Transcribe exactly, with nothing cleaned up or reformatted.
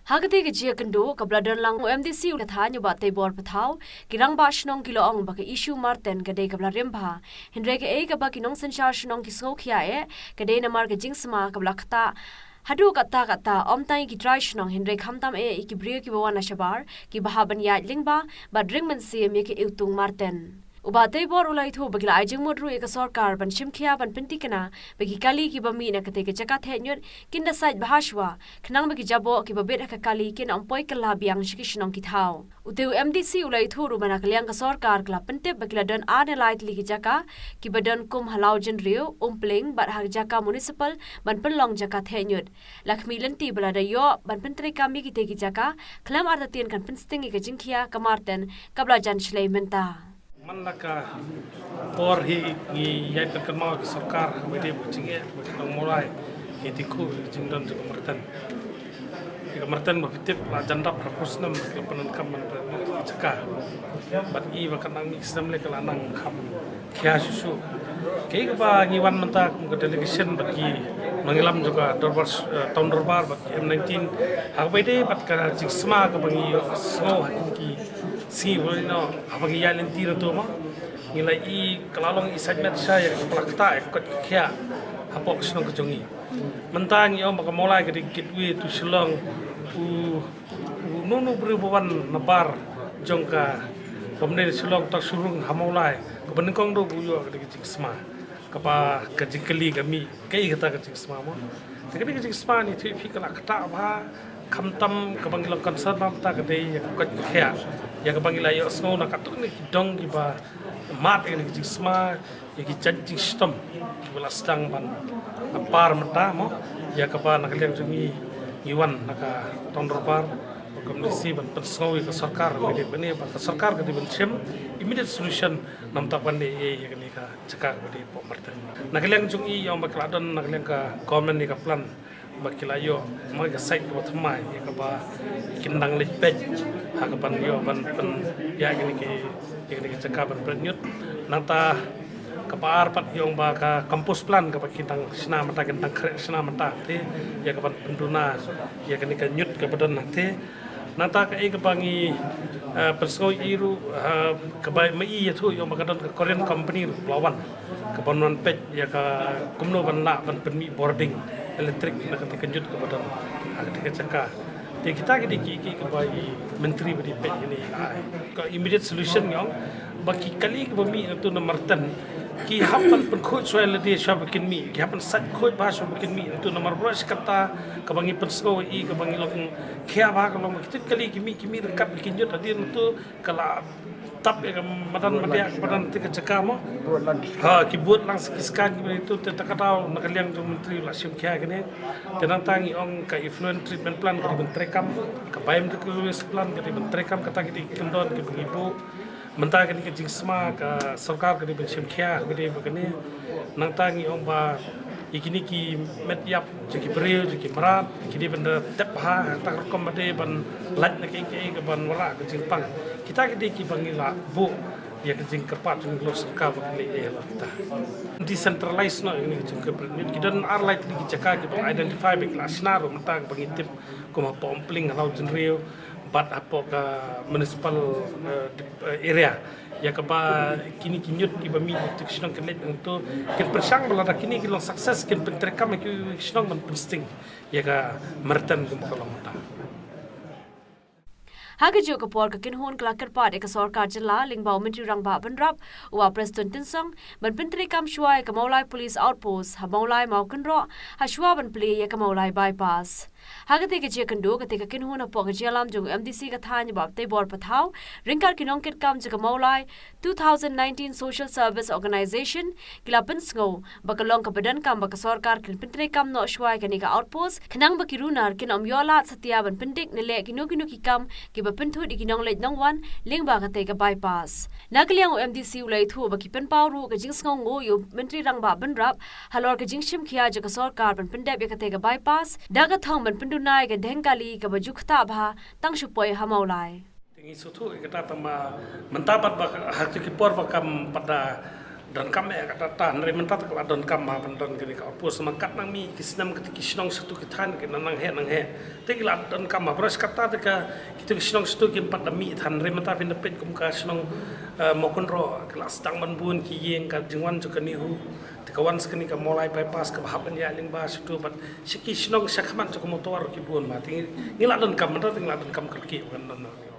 Ha katei ka jingïakynduh kaba la don lang u MDC u la thaw ïa u Bah Teibor Pathaw, ki rangbah shnong ki la ong ba ka issue Marten ka dei kaba la rim bha. Hynrei kaei kaba ki nongsynshar shnong ki sngewkhia eh ka dei namar ka jingsma kaba la ktah haduh katta katta, ym tang ïa ki trai shnong hynrei khamtam eh ïa ki briew kiba wan na shabar, kiba hap ban ïaid lyngba bad ring mynsiem ïa ka iwtung Marten. U Bah Teibor u la ïathuh ba ki la ai jingmut ruh ïa ka sorkar ban shimkhia ban pyntikna ba ki kali kiba mih na katei ka jaka theh ñiut kin da sait bha shuwa, khnang ba ki jaboh kiba bit ha ka kali kin ym poi kylla biang sha ki shnong ki thaw. Utei u MDC u la ïathuh ruh ba na ka liang ka sorkar ka la pyntip ba ki la don ar ne lai tylli ki jaka kiba don kum ha Lawjynriew, Umpling bad ha ka jaka municipal ban pynlong jaka theh ñiut. La khmih lynti ba lada ïoh ban pyntreikam ïa kitei ki jaka, khlem artatien kan pynsting ïa ka jingkhia ka Marten kaba la jan shlei mynta. Man la ka por hi ngi ïai pynkynmaw ïa ka sorkar, ba dei ba jingeh ba ki nong Mawlai ki dei ku jingdon jong ka Marten. Ïa ka Marten ba phi tip la jan dap ha pus nam la pyndonkam man ba jaka. Bad i ba ka nang mih snem le ka la nang kham khia shuh shuh. Kaei kaba ngi wan mynta kum ka delegation bad ki nongïalam jong ka dorbar, eh, town dorbar bad ki M nineteen. Ha kaba ïadei bad ka jingsma kaba ngi ïohsngew ha kine ki sngi ba, you know, haba ngi ïaid lynti na to ma ngi la i ka la long i sait met sha ïa ka pla kata ïa ka koit ka khiah hapoh ka shnong ka jong ngi. Mynta ngi ong ba ka Mawlai ka dei gateway to Shillong. U, u no no briew ba wan na bar jong ka, bym dei na Shillong, ta shu rung ha Mawlai, kaba nyngkong ruh ba u ïoh ka dei ka jingsma. Kaba ka jingkylli ka mih, kaei kata ka jingsma mo. Te ka dei ka jingsma ngi tip phi ka la ktah bha, khamtam kaba ngi long concern ba mynta ka dei ïa ka koit ka khiah, ïa kaba ngi la ïohsngew na katto katne ki dong kiba mad ïa ka dei ka jingsma, ïa ki jait jingshitom kiba la sdang ban par mynta mo, ïa kaba na ka liang jong ngi ngi wan na ka town dorbar, ba ka MDC ban pynsngew ïa ka sorkar ba dei ba ne ba ka sorkar ka dei ban shim immediate solution namar ba ne ïa kane ka jaka kaba dei hapoh Marten. Na ka liang jong i ïa ong ba ka la don na ka liang ka government ïa ka plan ba ki la ïoh ma ka site kaba thymmai ïa kaba kin dang leit peit ha kaban ïoh ban pyn ïa kane ka, ïa kane ka jaka ban pynñiut. Nangta kaba ar pat ïa ong ba ka compost plant kaba kin dang shna mynta, kin dang khreh shna mynta te ïa kaban pynduna ïa kane ka ñiut kaba don hangte. Nangta kaei kaba ngi, eh, pynsngew ïa i ruh, eh, kaba ma i ïathuh ïa ong ba ka don ka Korean company ruh ba la wan kaban wan peit ïa ka kumno ban lah ban pynmih bording elektrik na kata ka ñiut kaba don ha kata ka jaka. Te kita ki dei ki, ki kaba i myntri ba dei peit ïa kane, ah, ka immediate solution ngi ong ba ki kali kiba mih na tu na Marten ki hap ban pynkhuid shuwa ïa lade shuwa ba kin mih, ki hap ban sait khuid bha shuwa ba kin mih na tu namar ba shi katta kaba ngi pynsngew ïa i kaba ngi long khia bha ka long ba kitu ki kali ki mih, ki mih ryngkat ki ñiut hadien na tu ka la tap ïa ka madan madiah ka madan te ka jaka mo. Ha, ki bud lang sa ki skan ki bad itu te ta ka daw na ka liang jong myntri la shim khia kane. Te nangta ngi ong ka effluent treatment plant ka dei ban treikam, ka biomedical waste plant ka dei ban treikam, kata ki dei ki kyndon kiba ngi buh. Mynta kane ka jingsma ka sorkar ka dei ban shim khia ka dei ba kane. Nangta ngi ong ba ïa kine ki met ïap jong ki briew jong ki mrad ki dei ban da tep ha kata ka rukom ba dei ban lait na kiei kiei kaban wanrah ka jingpang. Kita ki dei kiba ngi la buh ïa ka jingkyrpad jong ngi ka sorkar ba ka leh ïa la kita. Decentralize noh ïa kane ka jingkyrpad. Ki don ar lai tylli ki jaka kiba identify ba ki la shna ruh mynta kaba ngi tip kum hapoh Umpling, ha Lawjynriew bad hapoh ka municipal, eh, dip-, eh, area. Ïa kaba kine ki ñiut kiba mih na tu ki shnong kin leit na tu kin pyrshang ba lada kine ki long success kin pyntreikam ïa ki shnong ban pynsting ïa ka Marten kumba ka long mynta. Ha kajuh ka por ka kynhun ka la kyrpad ïa ka sorkar jylla lyngba u Myntri Rangbah Bynrap u Bah Prestone Tynsong ban pyntreikam shuwa ïa ka Mawlai Police Outpost ha Mawlai Mawkynroh ha shuwa ban plie ïa ka Mawlai Bypass. Ha katei ka jingïakynduh katei ka kynhun hapoh ka jingïalam jong u MDC ka thaiñ Bah Teibor Pathaw ryngkat ki nongkitkam jong ka Mawlai two thousand nineteen Social Service Organization ki la pynsngew ba ka long kaba donkam ba ka sorkar kin pyntreikam noh shuwa ïa kane ka outpost khnang ba ki runar kin ym ïoh lad satia ban pyndik ne leh kino kino ki kam kiba pynthut ïa ki nongleit nongwan lyngba katei ka bypass. Na ka liang u MDC u la ïathuh ba ki pynpaw ruh ka jingsngewnguh ïa u Myntri Rangbah Bynrap halor ka jingshim khia jong ka sorkar ban pyndep ïa katei ka bypass da ka thong ban pynduna ïa ka dheng kali kaba ju ktah bha tang shu poi ha Mawlai. Te ngi sngewthuh ïa kata tang ba mynta pat ba ha kito ki por ba kam pat da donkam eh kata ta, hynrei mynta te ka la donkam ma ban don kane ka outpost, namar katba nang mih ki snem kata ki shnong shatu ki thain ki nang heh nang heh. Te ki la donkam ma, bros, kata te ka, kito ki shnong shatu kim pat da mih than, hynrei mynta phin da peit kum ka shnong, eh, Mawkynroh, ki la sdang ban bun ki ïing, ka jingwan jong ka NEHU, te ka wan sa kane ka Mawlai bypass kaba hap ban ïaid lyngba shatu, bad sha ki shnong shakhmat jong ka Mawtawar ki bun ma. Te ngi, ngi la donkam, mynta te ngi la donkam kyrkieh ban don.